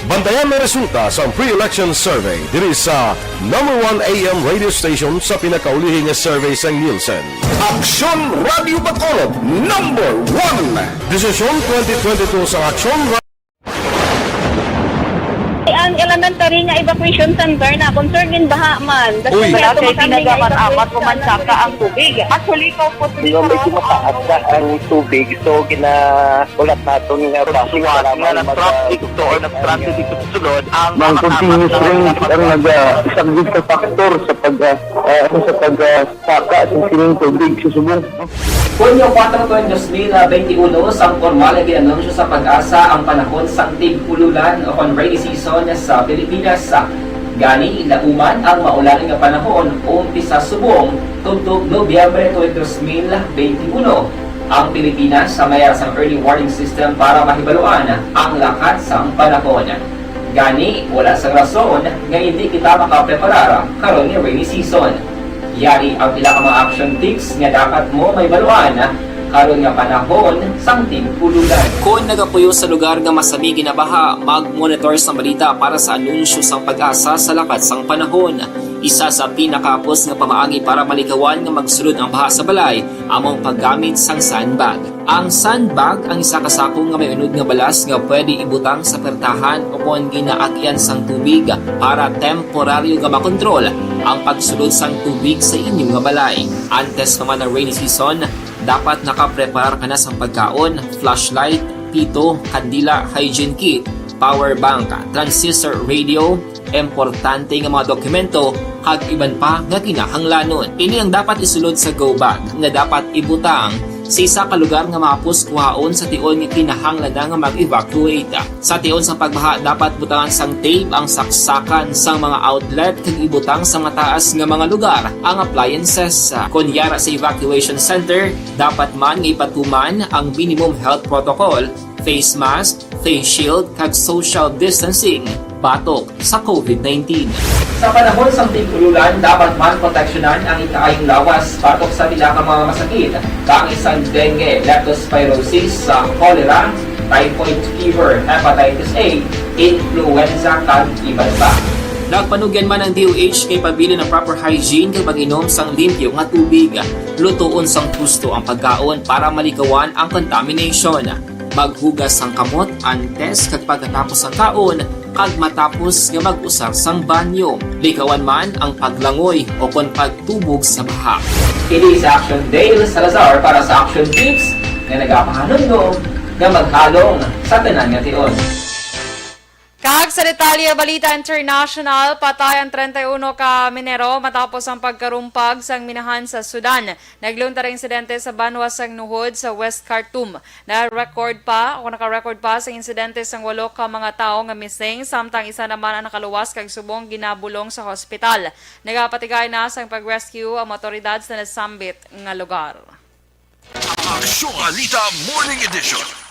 Bantayan ang resulta sang pre-election survey diri sa number one A M radio station sa pinakaulihi nga survey sang Nielsen. Aksyon Radyo Bacolod, number one. Desisyon twenty twenty-two sa Aksyon Ra- Ang elementary nga evacuation center na concern gid baha man. Uy. Wala kay tinaga man amat ko man saka ang tubig. Actually, ko po Pero medyo mataas na ang tubig, so ginaulat naton nga bus nga nag-traffic to or nag-transit dito sa sulod ang Mang continuous rain ang nag-, ah, isang big factor sa pag, ah, ah, sa pag, ah, saka sa sining tubig sa subong. Hunyo kuwatro, dos mil benti uno, sang pormal nga gin-anunsyo sa PAGASA ang panahon sang tig-ululan o kon rainy season sa Pilipinas. Gani, nauman ang maulan nga panahon umpisa subong tubtob Nobyembre tuig dos mil benti uno. Ang Pilipinas sa mayar sang early warning system para mahibaluan ang lakat sang panahon. Gani, wala sang rason nga indi kita makapreparar karon nga rainy season. Yari ang pila ka mga action tips nga dapat mo mahibaluan karon nga panahon sang tig-ululan. Kon nagapuyo sa lugar nga masami ginabaha, mag-monitor sang balita para sa anunsyo sang PAGASA sa lakat sang panahon. Isa sa pinakahapos nga pamaagi para malikawan nga magsulod ang baha sa balay amo ang paggamit sang sandbag. Ang sandbag ang isa ka sako nga may unod nga balas nga pwede ibutang sa pertahan o kon ginaagyan sang tubig para temporaryo nga makontrol ang pagsulod sang tubig sa inyo nga balay. Antes pa man ang rainy season, dapat nakapreparar ka na sang pagkaon, flashlight, pito, kandila, hygiene kit, power bank, transistor radio, importante nga mga dokumento, kag iban pa nga kinahanglanon. Ini ang dapat isulod sa go bag nga dapat ibutang sa isa ka lugar nga mahapos kuhaon sa tion nga kinahanglan na nga mag-evacuate. Sa tion sang pagbaha, dapat butangan sang tape ang saksakan sang mga outlet kag ibutang sa mataas nga mga lugar ang appliances. Kon yara sa evacuation center, dapat man nga ipatuman ang minimum health protocol, face mask, face shield, kag social distancing batok sa COVID nineteen. Sa panahon sang tig-ululan, dapat man proteksyonan ang ikaayong lawas batok sa pila ka mga masakit, kaangay sang dengue, leptospirosis, sa cholera, typhoid fever, hepatitis A, influenza, kag iban pa. Nagpanugyan man ang D O H nga ipabilin ang proper hygiene kag pag-inom sang limpyo nga tubig. Lutoon sang husto ang pagkaon para malikawan ang contamination. Maghugas sang kamot antes kag pagkatapos sang kaon, kag matapos nga mag-usar sang banyo. Likawan man ang paglangoy o kon pagtubog sa baha. Ini si Action Dale Salazar para sa Action Tips nga nagapahanumdom nga maghalong sa tanan nga tion. Kag sa detalye, balita international, patay ang treinta y uno ka minero matapos ang pagkarumpag sang minahan sa Sudan. Nagluntar ang insidente sa banwa sang Nuhod sa West Khartoum. Na-record pa o naka-record pa sang insidente sang walo ka mga tawo nga missing, samtang isa naman ang nakaluwas kag subong ginabulong sa hospital. Nagapatigay na sang pag-rescue ang mga awtoridad sa nasambit nga lugar. Aksyon Balita Morning Edition.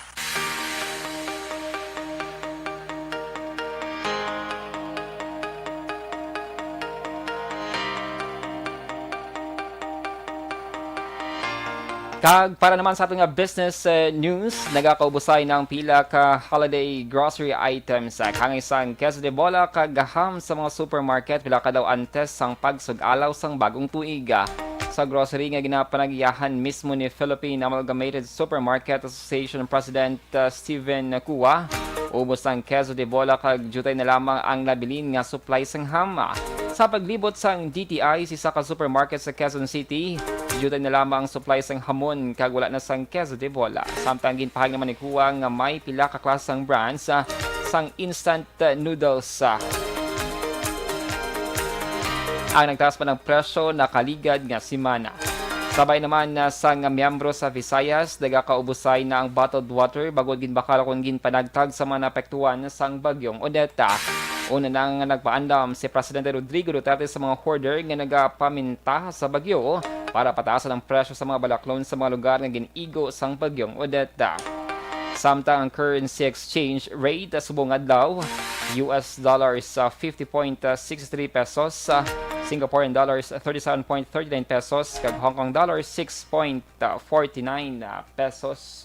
Kag para naman sa aton nga business, eh, news, nagakaubusay na ang pila ka holiday grocery items. Ah, kangay sang queso de bola kag ham sa mga supermarket, pila ka daw antes sang pagsug-alaw sang bagong tuig. Ah, sa grocery nga ginapanagiyahan mismo ni Philippine Amalgamated Supermarket Association President, ah, Steven Cua, ubos ang queso de bola kag diutay na lamang ang nabilin nga supply sang ham. Sa paglibot sang D T I, sa isa ka supermarket sa Quezon City, diutay na lamang ang supply sang hamon kag wala na sang queso de bola. Samtang ginpahayag naman ni Cua nga may pila ka klase sang brands, ah, sang instant, ah, noodles, ah, ang nagtaas pa ng presyo nakaligad nga semana. Sabay naman, ah, sang miyembro sa Visayas, nagakaubusay na ang bottled water bangod ginbakal kon ginpanagtag sa mga naapektuhan sang Bagyong Odette. Una na nga nagpaandam si Presidente Rodrigo Duterte sa mga hoarder nga nagapaminta sa bagyo para pataasan ang presyo sa mga balaklon sa mga lugar nga gin-igo sang Bagyong Odette. Samtang ang currency exchange rate subong adlaw, U S dollars, ah, fifty point six three pesos, ah, Singaporean dollars, thirty-seven point thirty-nine pesos, kag Hong Kong dollars, six point forty-nine pesos.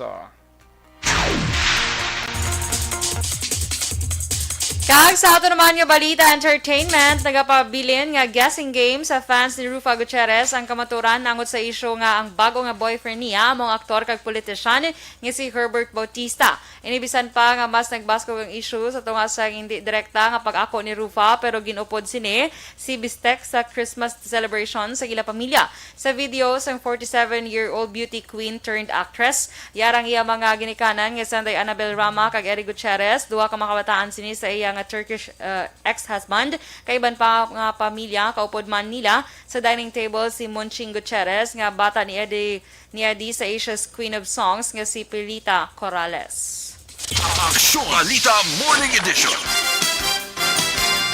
Kag sa ato naman nga balita, entertainment, nagapabilin nga guessing game sa fans ni Rufa Gutierrez ang kamaturan nangot sa isyu nga ang bago nga boyfriend niya amo ang aktor kag politisyan nga si Herbert Bautista. Ini bisan pa nga mas nagbaskog ang isyu sa tunga sa hindi direkta nga pag-ako ni Rufa, pero gin-upod sini si Bistek sa Christmas celebration sa ila pamilya. Sa video sang forty-seven-year-old beauty queen turned actress, yara ang iya mga ginikanan nga sanday Annabel Rama kag Eric Gutierrez, duha ka mga kabataan sini sa iya nga Turkish, uh, ex-husband, kag iban pa nga pamilya, kaupod man nila sa dining table si Monching Gutierrez nga bata ni Eddie niya di sa Asia's Queen of Songs nga si Pilita Corrales. Aksyon Balita Morning Edition.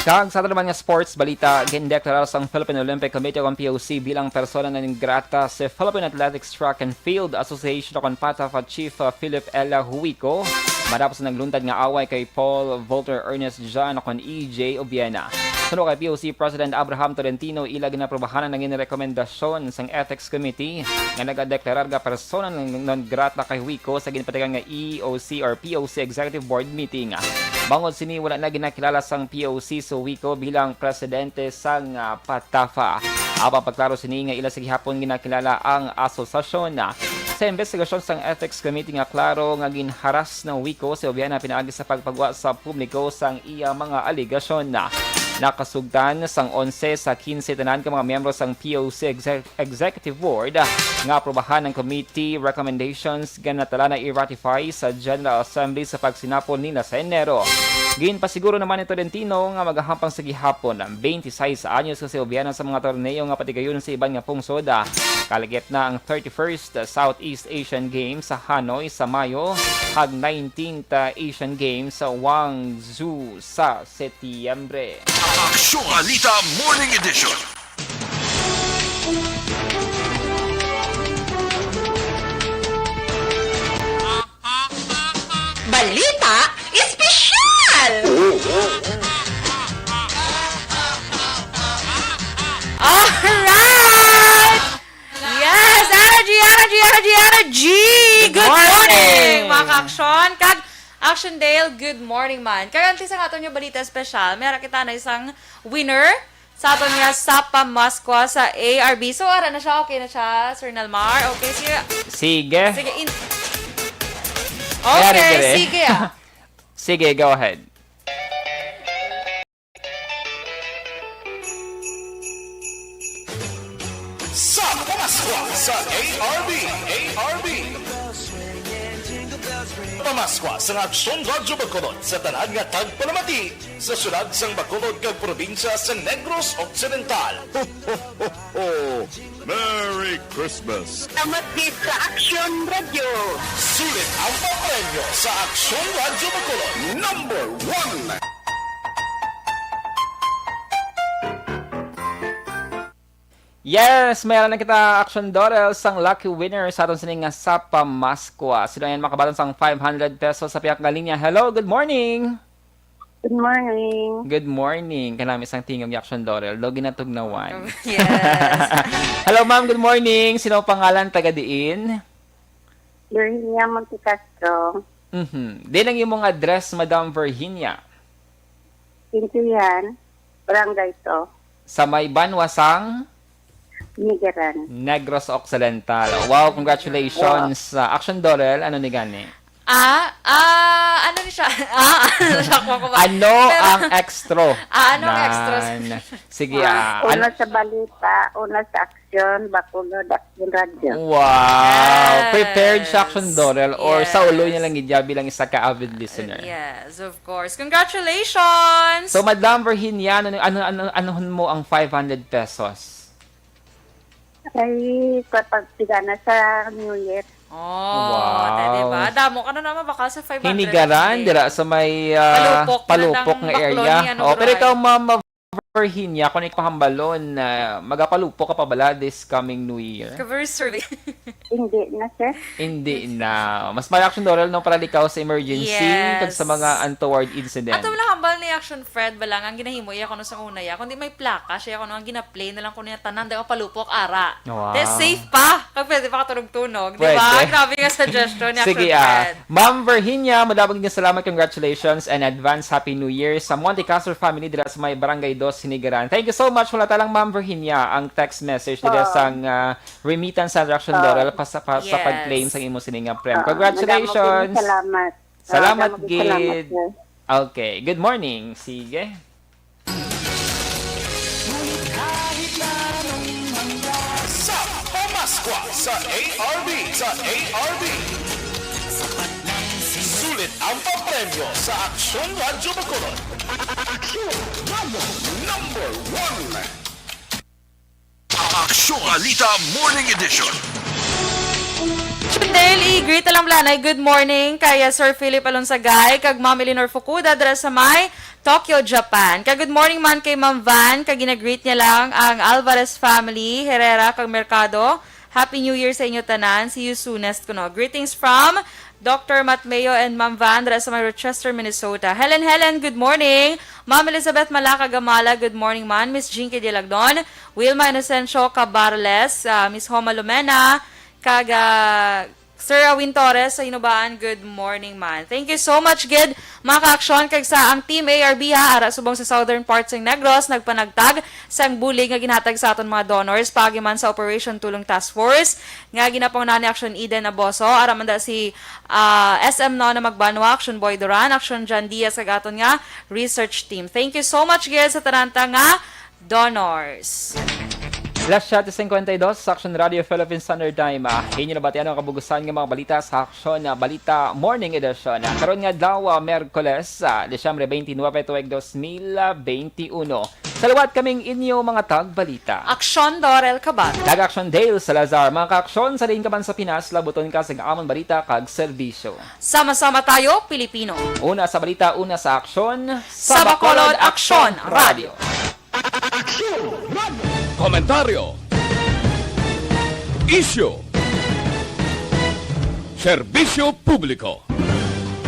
Kag sa ato naman nga sports balita, gindeklarar sang Philippine Olympic Committee o ang P O C bilang persona non grata si Philippine Athletics Track and Field Association o kon PATAFA Chief, uh, Philip L. Huico matapos ang nagluntad nga away kay Paul Volter Ernest John o kon E J Obiena. Suno kay P O C President Abraham Tolentino, ila ginaprubahan ang naging rekomendasyon sang Ethics Committee nga nagadeklarar nga persona non grata kay Huico sa ginpatigan nga E O C or P O C Executive Board meeting. Bangod sini, wala na ginakilala sang P O C si Huico bilang presidente sang, ah, PATAFA. Apan pagklaro sini nga ila sa gihapon ginakilala ang asosasyon. Sa investigasyon sang Ethics Committee nga klaro nga ginharas ni Huico si Obiena pinaagi sa pagpagwa sa publiko sang iya mga alegasyon. Nakasugtan sang onse sa kinse tanan ka mga miyembro sang P O C Exec-, Executive Board nga aprubahan ang committee recommendations nga natala na i-ratify sa General Assembly sa pagsinapol nila sa Enero. Ginpasiguro naman ni Tolentino nga magahampang sa gihapon ang twenty-six anyos nga si Obiena sa mga torneo nga patigayon sa iban nga pungsod, ah, kalagitnaan ang thirty-first Southeast Asian Games sa Hanoi sa Mayo, kag nineteenth Asian Games sa Guangzhou sa Setyembre. Aksyon Balita Morning Edition. Balita Espesyal! Alright! Yes! Energy, energy, energy, energy! Good Good morning, morning! Mga ka-aksyon! Kag Action Dale, good morning man. Kag antes ang aton nga balita espesyal, may ara kita na isang winner sa aton nga Sapa Maskwa sa A R B. So, ara na siya. Okay na siya, Sir Nalmar. Okay, sige. Sige. Sige, in- Yari Okay, dire. sige, ah. Sige, go ahead. Sa Pamaskwa sa A R B, A R B. Pamaskwa sa Aksyon Radyo Bacolod sa tanan nga tagpalamati sa syudad sang Bacolod kag probinsya sa Negros Occidental. Ho, ho, ho, ho! Merry Christmas! Salamat gid sa Aksyon Radyo. Sulit ang papremyo sa Aksyon Radyo Bacolod. Number one. Yes, meron na kita, Action Dorel, sang lucky winner sa aton sining nga sa Pamaskwa. Sino yan makabaton sang five hundred pesos sa pihak nga linya? Hello, good morning. Good morning. Good morning. Kanami sang tingog ni Action Dorel, do ginatugnawan. Yes. Hello, ma'am. Good morning. Sino ang pangalan, taga diin? Virginia Montecastro. Mhm. Din ang imong address, Madam Virginia? Pintuyan, Barangay to. Sa may banwa sang Nigaran. Negros Occidental. Wow, congratulations. Ah, Action Dorel, ano ni gani? Ah, ah, ano ni siya? Ah, siya ko ba? Ano Pero ang extra? Ah, ano ang extra? Nan. Sige, ah, ah, una ano? Sa balita, una sa aksyon, Bacolod Action Radio. Wow! Yes. Prepared siya, Action Dorel, or sa ulo niya lang gid bilang isa ka avid listener? Yes, of course. Congratulations! So, Madam Virginia, ano, ano, ano, anuhon mo ang five hundred pesos? Ay, kapag sigana sa New Year. Oh, wow. Di ba? Damo ka na naman baka sa five hundred. Hinigaran, dira sa may, ah, Palupok, Palupok nga area. Oh, pero ikaw, Ma'am Virginia, kung ikaw pahambalon, ah, magapalupok ka pa bala this coming New Year? Ka very surly. Hindi na, sir. Hindi na. Mas may Action Dorel, no, para likaw sa emergency kag sa mga untoward incident. Ato lang hambal ni Action Fred, bala nga ang ginahimo iya kuno sa una iya, kundi may plaka siya kuno ang gina-play na lang kuno niya tanan, daw palupok ara. Wow. Te, safe pa. Kag pwede pa katunog-tunog, di ba? Pwede. Grabe nga suggestion ni Action Fred. Sige, ah, Ma'am Virginia, madamo nga salamat. Congratulations and advance Happy New Year sa Monte Castro family dira sa may Barangay Dos, Hinigaran. Thank you so much. Wala ta lang, Ma'am Virginia, ang text message dira sang, ah, remittance sa Action Dorel pa sa, pa sa pag-claim sa imo sini nga premyo. Ah, congratulations. Madamo gid salamat. Salamat gid. Okay. Good morning. Sige. Sa Pamaskwa sa A R B, sa A R B. Sulit ang papremyo sa Aksyon Radyo Bacolod. Aksyon Radyo number one. Aksyon Balita Morning Edition. Chundel, i-greet na lang bala na. Good morning kay, ah, Sir Philip Alonsagay kag Ma'am Eleanor Fukuda dira sa may Tokyo, Japan. Kag good morning man kay Ma'am Van, kag gina-greet niya lang ang Alvarez family, Herrera kag Mercado. Happy New Year sa inyo tanan. See you soonest kuno. Greetings from Doctor Matmeo and Ma'am Van dira sa may Rochester, Minnesota. Helen, Helen, good morning. Ma'am Elizabeth Malaca Gamala, good morning man. Miss Jinky Dilagdon, Wilma Inocencio Cabarles, ah, Miss Homa Lumena, kag, ah, Sir Awin Torres sa Hinubaan, good morning man. Thank you so much gid, mga ka-aksyon, kag sa ang Team A R B ha, ara subong sa southern parts ng Negros, nagpanagtag sang bulig nga ginhatag sa aton mga donors, paagi man sa Operation Tulong Task Force, nga ginapangunahan ni Action Eden Aboso, ara man da si, ah, S M Nona Magbanwa, Action Boy Duran, Action John Diaz, kag aton nga research team. Thank you so much gid sa tanan ta nga donors. Alas siyete cincuenta y dos sa Action Radio Philippine Standard Time. Ah, inyo nabatian ang kabugusan nga mga balita sa Action, ah, Balita Morning Edition. Ah, karon nga adlaw, ah, Miyerkules, ah, Disyembre twenty-nine, tuig dos mil veintiuno. Sa liwat kaming inyo mga tagbalita. Action Dorel Cabat. Kag Action Dale Salazar. Mga ka-aksyon, sa diin ka man sa Pinas, labuton ka sa amon balita kag serbisyo. Sama-sama tayo, Pilipino. Una sa balita, una sa aksyon. Sa Bacolod, Aksyon Radio. Komentaryo. Isyu. Serbisyo publiko.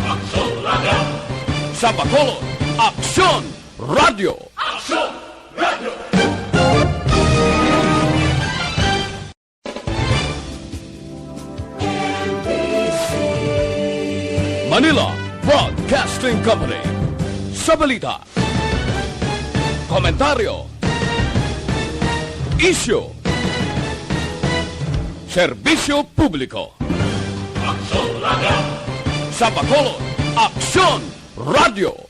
Aksyon Radio. Sa Bacolod, Aksyon Radio. Aksyon Radio. Manila Broadcasting Company. Sa balita, komentaryo, isyu, serbisyo publiko. Aksyon Radio. Sa Bacolod, Aksyon Radio.